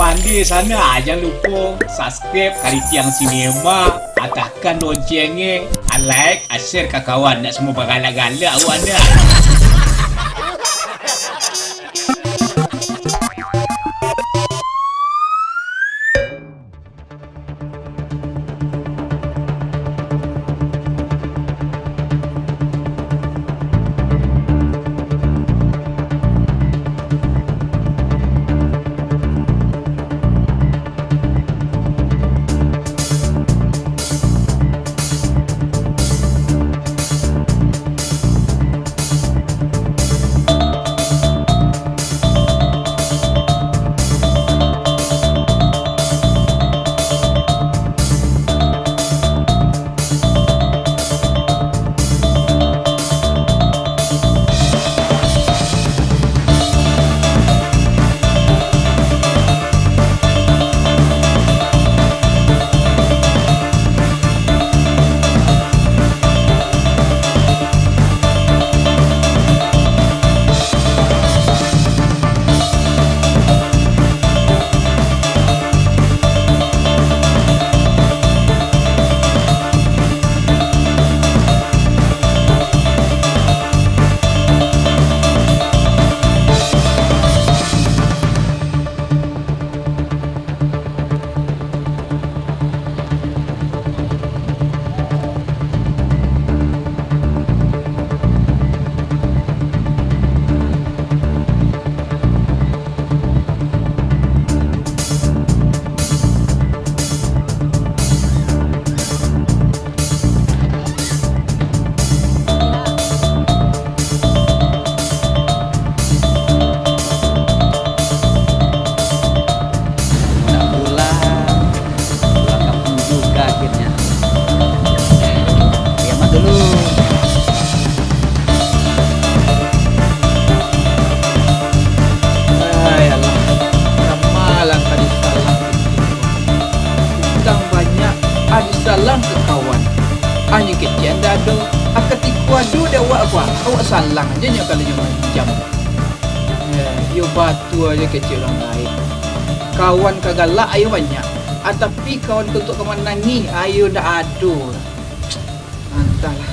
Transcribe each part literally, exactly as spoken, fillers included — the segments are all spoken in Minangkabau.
Andi sana, ah, jan lupo subscribe Karitiang Sinema, atahkan loncengnya, ah, like, ah, share ka kawan, nak samo bagalak-galak awak ndak. Nak pulang, pulang kampung juga akhirnya. Kiamat dulu. Ai Allah, ramalan tadi salah. Utang banyak, ado salang ka kawan. Anyo kecek ndak ado, a katiko ado dek awak ko, awak salang aja nyo kalau nyo manjam. Eh, iyo batua aja kecek urang lain. Kawan ka galak ayo banyak, a tapi kawan ka untuak ka manangih ayo ndak ado. Antahlah.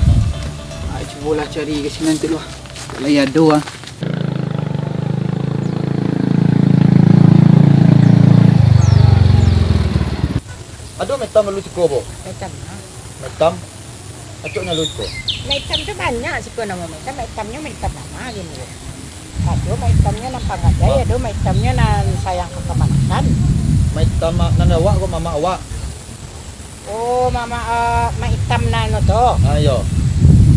Ai, cubolah cari ka sinan tu lah. Lai ado ah. Ado maitam lalu siko, Bo? Maitam, ha? Maitam. Acoknyo lalu siko. Maitam tu banyak siko namo maitam. Maitamnyo maitam lama gini. Ado maitamnyo nan pangadai, ado maitamnyo nan sayang ka kamanakan. Maitam ma-, nan awak ko mamak awak. Oh, mamak, eh, Mak Itam nan tu. Ah, iyo.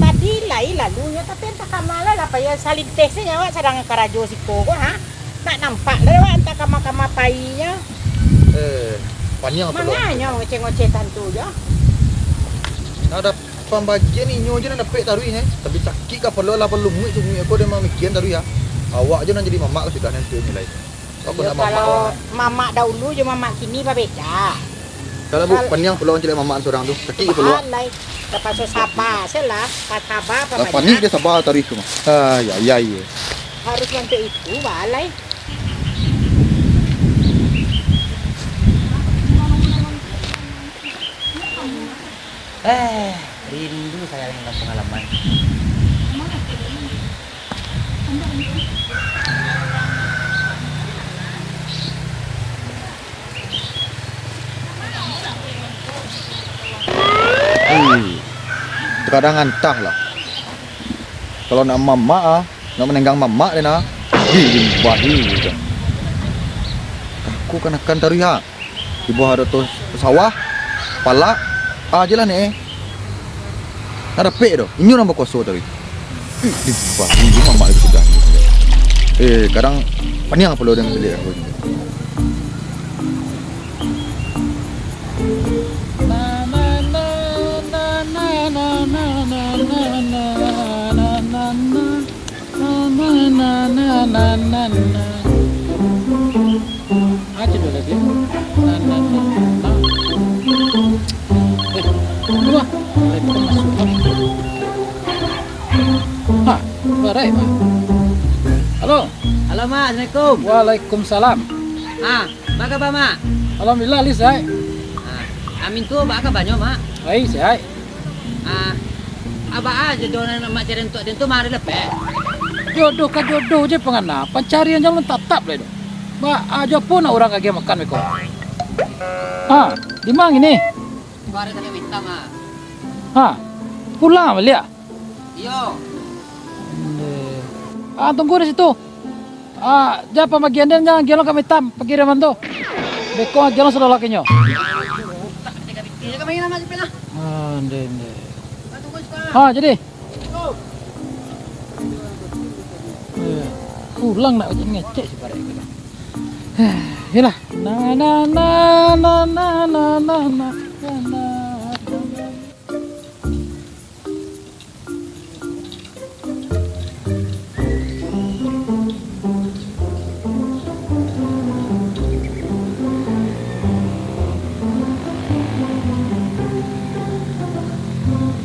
Tadi lai lalu nyo, tapi antah kama lah, lah payah salintes se nyo awak sadang karajo siko ko, ha? Nak nampak lai awak antah kama-kama painyo. Eh, paniang tu, Dok. Manganyo ngoceh-ngoceh tantu jo. Nah, ado pambagian inyo je nan dapek taruih, eh. Tapi sakik kapalo lah, palumuik-lumuik ko dek mamikian taruih, ya. Awak je nan jadi mamak lah sudah nanti nilai. Iyo, kalau mamak dahulu jo mamak kini babeda. Kalau Bu, paniang pulo mancaliak mamak surang tu. Sakik pulo. Alai, tapaso saba se lah. Saba, lah, panik dia saba taruih tu mah. Ai, ai, ai. Harus sampai itu, balai. Eh, rindu saya dengan kampung halaman. Hei, terkadang antah lah. Kalau nak mamak ah, nak manenggang mamak den ah. Hei, limbah hei, dah. Aku kanakan taruih ah. Di bawah ado tu sawah, palak, ah, je lah ni. Nak dapek doh, inyo nan bakuaso tadi. Ih, ih, wah, ini mamak lagi sudah. Eh, kadang paniang pulo dengan bilik aku ni. Na, na, na, na, na, na. Aja dulu lagi. Na, na, na, na. Eh, dua. Mulai kita masuk. Ha, barai, Pak. Halo. Halo, Mak. Assalamualaikum. Waalaikumsalam. Ah, Baa kaba, Mak? Alhamdulillah, Lis, sehat. Ah, Amin tu baa kabanyo, Mak? Baik, sehat. Ah, baa jodoh nan Mak cari untuak den tu mari lah, Pek? Jodoh ka jodoh je pangana, pancarian jan alun tatap lai tu. Baa jo apo nak urang agiah makan beko? Ha, di ma kini? Di luar tadi minta, Mak. Ha, pulang baliak? Iyo. Ah, tunggu di situ. Ah, jan pambagian den, jan agiah lo ka Maitam pangiriman tu. Beko agiah lo sadolakinyo. Ah, ndeh, ndeh. Ah, jadi. Eh, pulang nak ngecek si barek ko. Iyolah. Na, na, na.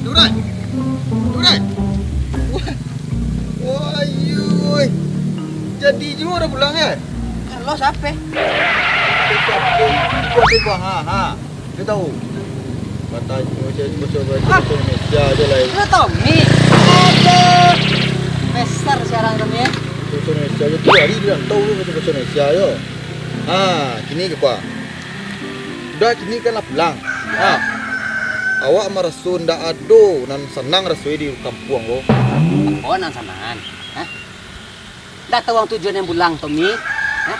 Durai! Durai! Wah! Wah, ayuy! Jadi juo dah pulang, eh? Lo siapo? Itu, itu, itu, ha, ha. Dia tahu. Batanyo se baso, baso, baso Indonesia je lah. Dia tahu ni. Aduh. Besar sekarang tu ni. Baso Indonesia je. Tu hari dia tahu tu baso, baso Indonesia je. Ha, kini ka kua. Udah kini kan lah pulang. Ha. Awak maraso ndak ado nan sanang raso di kampuang ko. Apo nan sanang? Ha? Ndak tahu ang tujuan yang pulang, Tommy? Ha?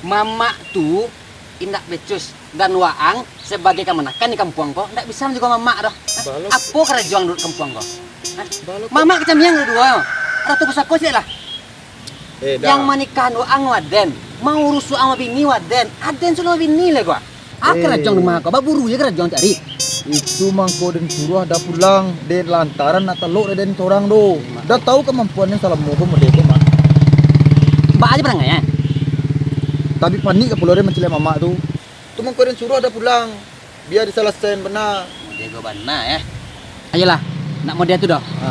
Mamak tu indak becus, dan waang sabagai kamanakan di kampuang ko, ndak bisa manjago mamak doh. Ha? Balo. Apo karajo ang di kampuang ko? Ha? Balo. Mamak kacamiang duo-duo. Ratu pusako ciek lah. Eh, dah. Yang manikahan waang waden, mauruih waang babini waden, aden sudah babini lai ko. Ah, eh, karajo ang di ma ko, baburu je karajo ang cari. Itu mangko den suruah dah pulang, den lantaran nak talok dek den sorang tu. Dah tahu kamampuan den salamo ko model ko, Mak. Baa aja parangai, eh? Tapi panik ka pulo den mancaliak mamak tu. Tu mangko den suruah dah pulang. Bia disalasaian bana. Model ko bana, eh. Ayolah, nak model tu doh. Ha.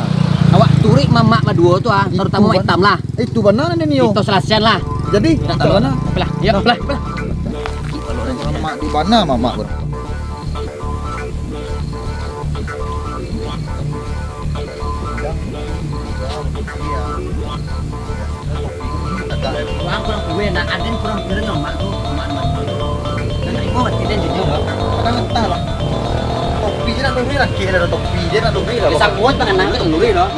Awak turuik mamak baduo tu, ah, tarutamo Mak Itam lah. Itu bana nan nio. Kito salasaian lah. Jadi, dah tahu. Macam mana? Apalah, ya, apalah, apalah. Mamak di bana, mamak ko. Kurang, kurang kue, nak aden kurang kue, lemak tu, lemak, lemak. Dan ibu mati dan jujur. Kadang entah lah. Topi je nak duri lah, kira ada topi je nak duri lah. Bisa kuat tangan nak duri lah.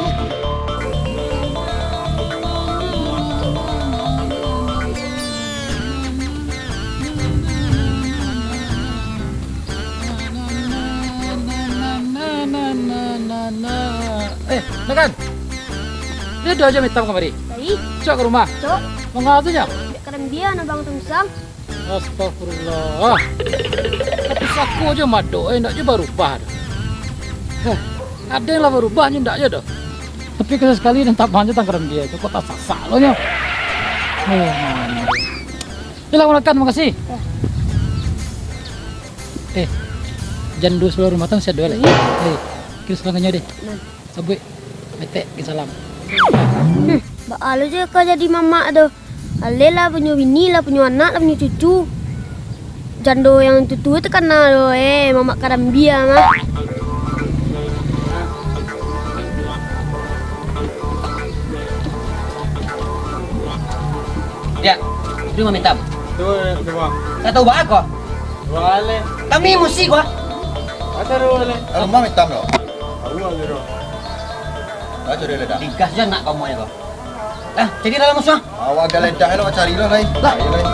Eh, Nakan. Dia ado aja Mak Itam kamari. Tadi? Cok ka rumah. Cok. Manga tu nyo? Dek karambia nah, Bang Tumsang. Astagfirullah. Tapi sako aja madok, eh, ndak je barubah doh. Heh, ado yang lah barubah nyo ndak je doh. Tapi kalau sakali den tabang je tang karambia tu, kok tasasak lo nyo. Oh, man. Yolah, Nakan, makasih. Eh, jan duo sabalah rumah tu masih ado lai. Iya. Eh, kiro salanganyo deh. Nah. Sabuik, metek, ke salam. Hmm, baa lo je ka jadi mamak tu. Aleh lah punyo bini, lah punyo anak, lah punyo cucu. Jando yang tutua tu kana tu, eh, mamak karambia mah. Diak, tu Mak Itam. Tu, tu, Bang. Ndak tahu baa ko? Wale. Kami musi ko. Asa wale. Rumah Mak Itam tu. Tahu wale tu. Baco dia ledak. Digas je anak kamu ko. Lah, jadi dalam musuh. Awak agak ledak elok cari lo lai. Lah. Ayo lai.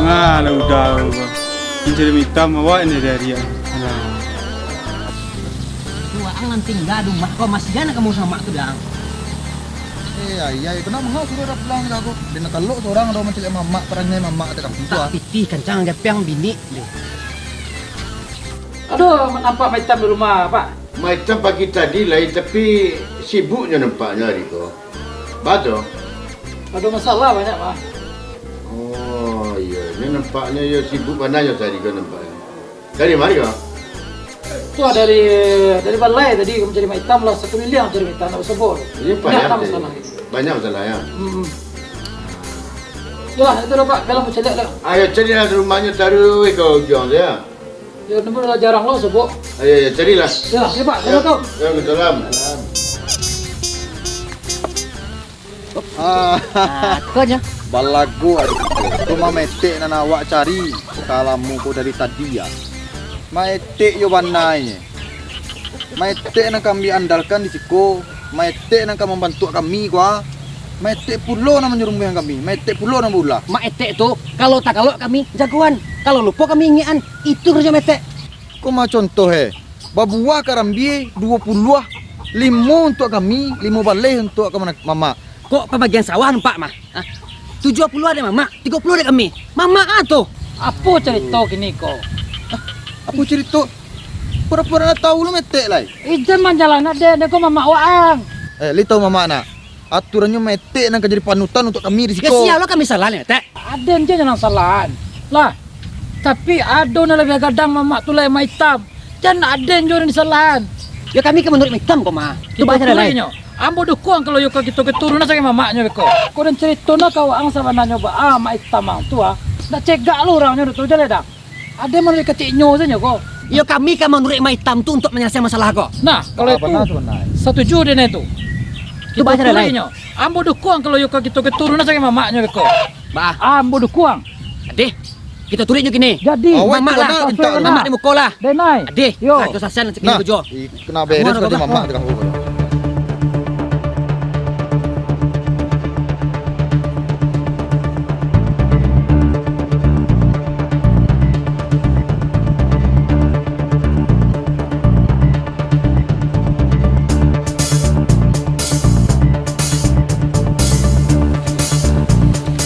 Nah, lah udah. Mencari Mak Itam awak ni dari dia. Alah. Waang nan tingga di rumah ko, masih anak kamu samo tu, Dang. Eh, ayah, bana manga suruah dah pulang ka ko. Bina talok surang dah mancaliak mamak, parangai mamak tu kampung tu, ah. Pitih kancang gapiang bini deh. Aduh, nampak Mak Itam di rumah, Pak. Mak Itam pagi tadi lai, tapi sibuknyo nampaknyo ari ko. Baa tu? Ado masalah banyak, Pak. Oh, iyo. Nyo nampaknyo iyo sibuk bana nyo tadi ko nampaknyo. Dari mari kau? Tu lah dari, dari balai tadi, kami cari Mak Itam lah, sakuliliang cari Mak Itam, ndak usah bawa. Ini banyak masalah. Banyak masalah, ya? Hmm. Yolah, itu dah, Pak, kalau mau cari lah. Ayo, carilah rumahnya taruh ke ujung tu, ya. Ya, nemu lah jarang lo, sebok. Ayo, ya, carilah. Ya, ya, Pak, ya, assalamualaikum. Ya, waalaikumsalam. Ah, ah, tu aja. Balagu ari tu. Tu mah metek nan awak cari. Salamo ko dari tadi, ya. Maetek yo banai. Maetek nan kami andalkan di siko. Maetek nan ka mambantuak kami ko, ah. Maetek pulo nan manyurumbuihan kami. Maetek pulo nan baulah. Maetek tu, kalau takalok kami jagoan, kalau lupo kami ingekan. Itu karajo maetek. Ko mah contoh, eh. Babuah karambia duo puluah, limo untuak kami, limo baleh untuak ka mana-, mamak. Kok pambagian sawah nampak mah? Hah? Tujuah puluah dek mamak, tigo puluah dek kami. Mamak ah tu. Apo carito kini ko? Hah? Apo carito? Pura-pura ndak tahu lo metek lai. Ijan manjalan nak dek, dek ko mamak waang. Eh, li tahu mamak nak? Aturannyo metek nan ka jadi panutan untuak kami di siko. Ya, sia lo kami salah ni, metek. Aden je nan salahan. Lah, tapi ado nan labiah gadang mamak tu lai, Mak Itam. Jan aden jo nan disalahan. Ya, kami ka manuruik Mak Itam ko mah. Tu kito bahasa lain. Turuihnyo. Ambo dukuang kalau yo ka kito ka turunan sakai mamaknyo beko. Ko den carito nah ka waang sabananyo baa Mak Itam ang tu ah. Ndak cegak lo urangnyo tu jaleh dang. Aden manuruik keceknyo sajo ko. Iyo, kami ka manuruik Mak Itam tu untuak manyalasaian masalah ko. Nah, kalau itu, satuju den tu. Tu bahasa lain. Kito turuihnyo. Ambo dukuang kalau yo ka kito ka turunan sakai mamaknyo beko. Baa? Ambo dukuang. Adih. Kito turuik nyo kini. Jadi. Awak mamak lah. Mamak di muko lah. Denai. Adih. Yo. Nah, tu sasan sakini bejo. Kena beres sajo mamak tu.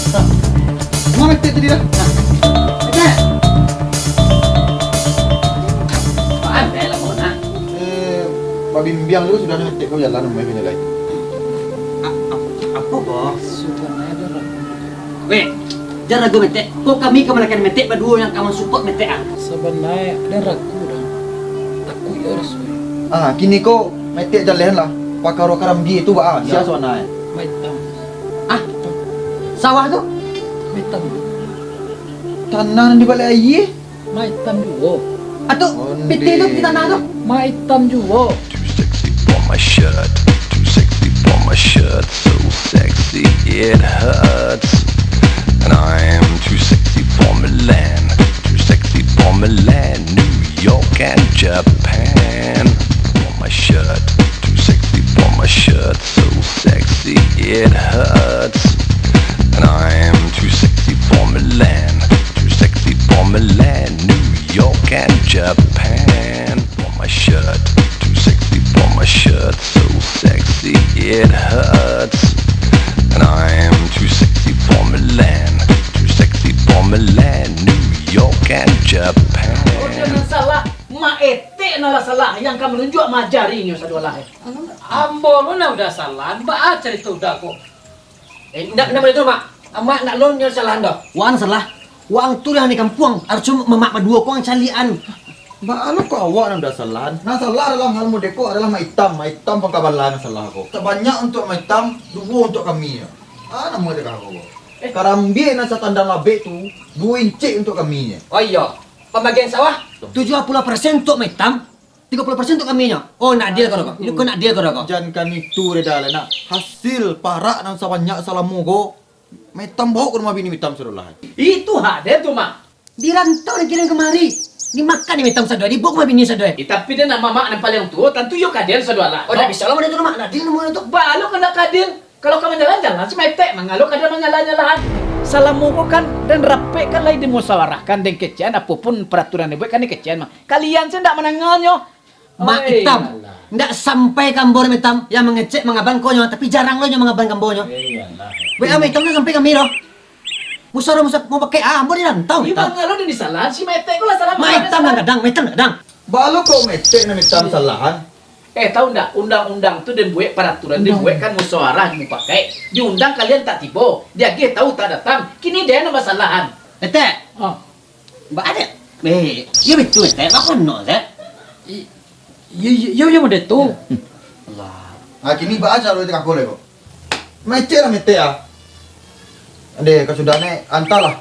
Nah, ma metek tadi dah? Nah. Metek. Apaan, Bel, lamo nak? Eh, babimbiang tu sudah metek kau jalan rumah kau lai. A-, a-, apo, Boh? Sudah ada lah. Weh, jan ragu metek. Kok kami kamanakan metek baduo nan ka mansupport metek ah? Sabanai den ragu dah. Takuik yo raso. Ah, kini ko metek jalehan lah. Pakaro karambia tu baa, sia sabanai. Mak Itam. Ah, sawah tu? Mak Itam. Tanah nan di baleh aia? Mak Itam juo. Atu, pitih tu, pitih tanah tu. Mak Itam juo. Too sexy for my shirt, too sexy for my shirt, so sexy it hurts. And I am too sexy for Milan, too sexy for Milan, New York and Japan. For my shirt, too sexy for my shirt, so sexy it hurts. And I am too sexy for Milan, too sexy for Milan, New York and Japan. For my shirt, too sexy for my shirt, so sexy it hurts. And I am too sexy for Milan, too sexy for Milan, New York and Japan. Kok nan salah, Mak Etek nan lah salah, yang ka manunjuak maajari nyo sadolah. Ambo lo nan udah salah, baa carito udah ko? Eh, indak, indak baitu, Mak. Amak nak lon nyo salah dah. Waang salah. Waang tu lah di kampuang, harus mamak baduo ko ang caliak an. Baa lo kok awak nan udah salah? Nan salah dalam hal mode ko adalah Mak Itam. Mak Itam pangkabala nan salah ko. Sabanyak untuak Mak Itam, duo untuak kami nyo. Ah, namo dek kau ko. Eh. Karambia nan satandang labek tu, duo incik untuak kami nyo. Oh iyo, pambagian sawah? Tujuah puluah persen untuak Mak Itam, tigo puluah persen untuak kami nyo. Oh, nak deal ko dah ko? Ini ko nak deal ko dah ko? Jan kami tu reda lah nak. Hasil parak nan sabanyak salamo ko, Mak Itam baok ka rumah bini Mak Itam sadolah. Itu hak den tu, Mak. Di rantau den kirim kamari. Dimakan dek Mak Itam sadolah, dibaok ka rumah bini sadolah. Eh, tapi den nan mamak nan paliang tuo, tantu iyo ka den sadolah. Oh, ndak bisa lah model tu, Mak. Ndak deal model tu. Baa lo ka ndak ka deal. Kalau ka manyalah-nyalah, si Mak Etek manga lo ka den manyalah-nyalahan. Salamo ko kan den rapek kan lai dimusawarahkan, den kecekan, apo pun paraturan dibuek kan den kecekan, Mak. Kalian se ndak mandanganyo. Mak Itam. Ndak sampai ka ambo Mak Itam, yang mangecek mangabang ko nyo, tapi jarang lo nyo mangabang ka ambo nyo. Iyolah. Wa Mak Itam tu sampai kami lo. Musawarah, musa-, mau pakai ah, ambo di rantau, Mak Itam. Manga lo den disalahan, si Mak Etek ko lah salah. Mak Itam nan gadang, Mak Itam nan gadang. Baa lo kok Mak Etek nan Mak Itam salahan? Eh, tahu ndak, undang-undang tu den buek, paraturan den buek kan musawarah mupakat. Diundang kalian tak tibo, diagiah tahu tak datang. Kini den nan basalahan. Etek. Ah. Baa dek? Eh, yo betul, Tek. Apo nak, Tek? I-, yo, yo, yo, yo, model tu. Lah. Ah, kini baa caro Tek Kako lai ko? Mecek lah, mecek ah. Ande, kasudahan e, antalah.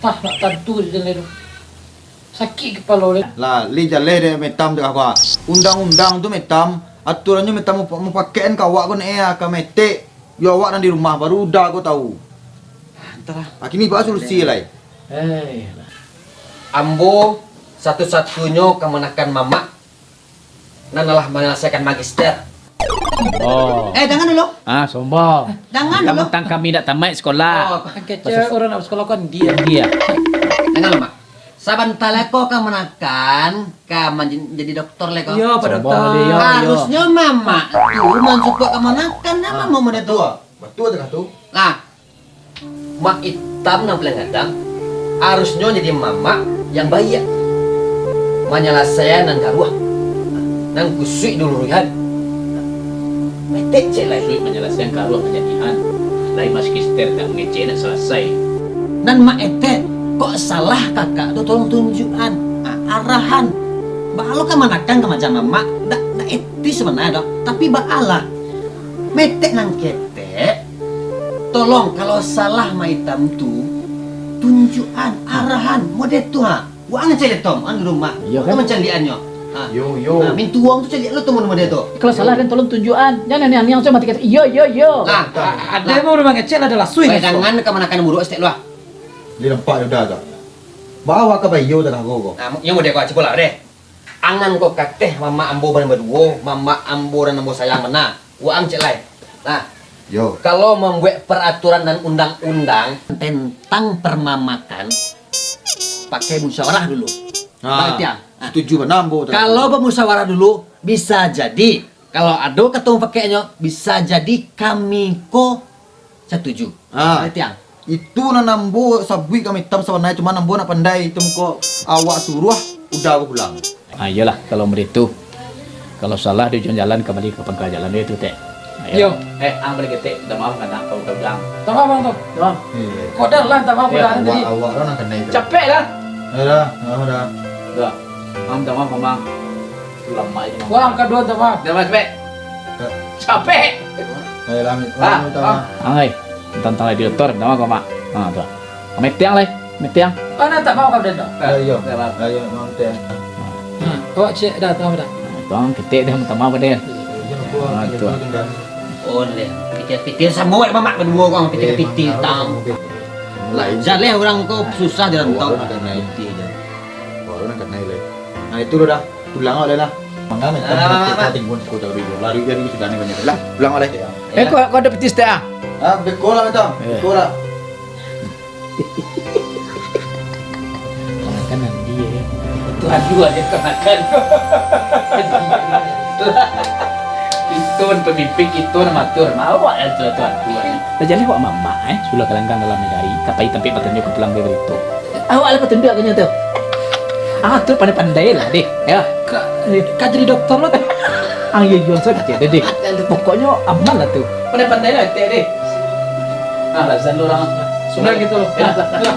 Tah, nak tantu di dalam tu. Sakik kepalo deh. Lah, lai jaleh deh metam tu, Kako. Undang-undang tu metam, aturannyo metam mupa-, mupakekan ka awak ko nak e, ka mecek. Yo awak nan di rumah, baru uda ko tahu. Ah, antalah. Ah, kini baa solusi lai? Eh, iyolah. Ambo satu-satunyo kamanakan mamak nan alah manyalasaikan magister. Oh. Eh, jangan dulu. Ah, sombong. Jangan dulu. Mentang kami dak tamat sekolah. Oh, kecil orang nak sekolah kan dia. Dia. Jangan, Mak. Sabanta lai ko kamanakan ka manjadi dokter lai ko. Iyo, Pak Dokter. Sombong dia, iyo. Harusnyo mamak tu mansupport kamanakan, nah, mamak model tu. Batua, batua tu. Nah, Mak Itam nan paliang gadang, harusnyo jadi mamak yang baiak, manyalasaian nan karuah, nan kusuik dulu ruihan. Mecek cek lai. Kusuik manyalasaian karuah manjadian, lai magister tak mangecek nak salasai. Nan Mak Etek, kok salah kakak tu tolong tunjuakan, a-, arahan. Baa lo kamanakan ka macam mamak, dak, dak etis sabananyo doh, tapi baa lah. Mecek nan ketek, tolong, kalau salah Mak Itam tu, tunjuakan, arahan, model tu ha. Wak ang caliak tu, ang di rumah. Iyo, kan? Macam lianyo. Ha. Yo, yo. Ha, mintuo ang tu caliak lo tu model tu. Kalau salah, den tolong tunjuakan. Jangan aneh-aneh, ang cuma tiga, iyo, iyo, iyo. Nah, a-, ado mau rumah kecil, ado lasuih. Baik, jangan kamanakan buruak setek lu ah. Di lampak yo dah tu. Baa wak ka baiyo dah lah, go, go. Nah, yo model ko, cubo lah deh. Angan ko kateh mamak ambo baduo, mamak ambo nan ambo sayang bana. Waang cek lai. Nah, yo. Kalau mambuek peraturan dan undang-undang tentang permamakan, pakai musyawarah dulu. Ah, nah, setuju bana ambo tu. Kalau bamusyawarah dulu, bisa jadi, kalau ado kato mupakainyo, bisa jadi kami ko satuju. Ah. Ngarti ang? Itu nan ambo sabuik ka Mak Itam sabananyo, cuman ambo ndak pandai, itu muko awak suruah, udah ko pulang. Ah, iyolah, kalau model tu. Kalau salah di ujuang jalan, kambali ka pangka jalan, yo itu, Tek. Ayo. Yo. Eh, ang baliak ketek, minta maaf ka anak kau, kau bilang. Minta maaf, Bang, tu. Bang. Iya. Kau dah lah, minta maaf, ya, udah awak, tadi. Awak lah nan kanai tu. Capek lah. Ayolah, maaf dah. Dah. Ang minta maaf, Mamang. Lama aja, Mamang. Wah, ang kadua minta maaf. Minta maaf, capek. Ka- Capek. Ayolah, minta maaf. Ah, minta maaf. Ang ai, tantang lai di dokter, minta maaf, Mak. Ah, tu. Metiang lai, metiang. Oh, nah, tak mau kau dah. Ayo. Tak mau. Ayo, mau teh. Hmm, awak cek dah, tahu dah. Tuang ketek dah minta maaf dah. Iya, aku. Ah, tinggal tu. Dulu, tinggal. Oh, leh. Pikir-pikir samo dek mamak baduo ko, pikir-pikir, eh, tang. Lah, jaleh urang ko susah di rantau. Awak urang kanai. Awak urang kanai, leh. Nah, itu lo dah. Pulang awak lai lah. Mangga, ah, minta maaf, Mak. Timbun siko cari dulu. Lari jadi sudah ni banyak. Lah, pulang awak lai. Eh, kau, kau ada petis tak, ah? Ah, beko lah, Mak Itam. Eh. Beko lah. Makanan dia, ya. Tuhan dua dia kau makan. Itu pemimpin, itu nan matur. Awak yang tuan-tuan. Lah jaleh awak mamak, eh, sudah kalanggang dalam nagari, katai tampik batanyo ka pulang dari itu. Awak lah patunjuak ka nyo tu. Ah, tu pandai-pandai lah, deh. Ya. Ka, ka jadi dokter lo tu. Ah, iyo, iyo, sajo deh, deh. Pokoknyo aman lah tu. Pandai-pandai lah, Tek, deh. Ah, lah, zan lo urang. Sudah gitu lo. Ya, ya.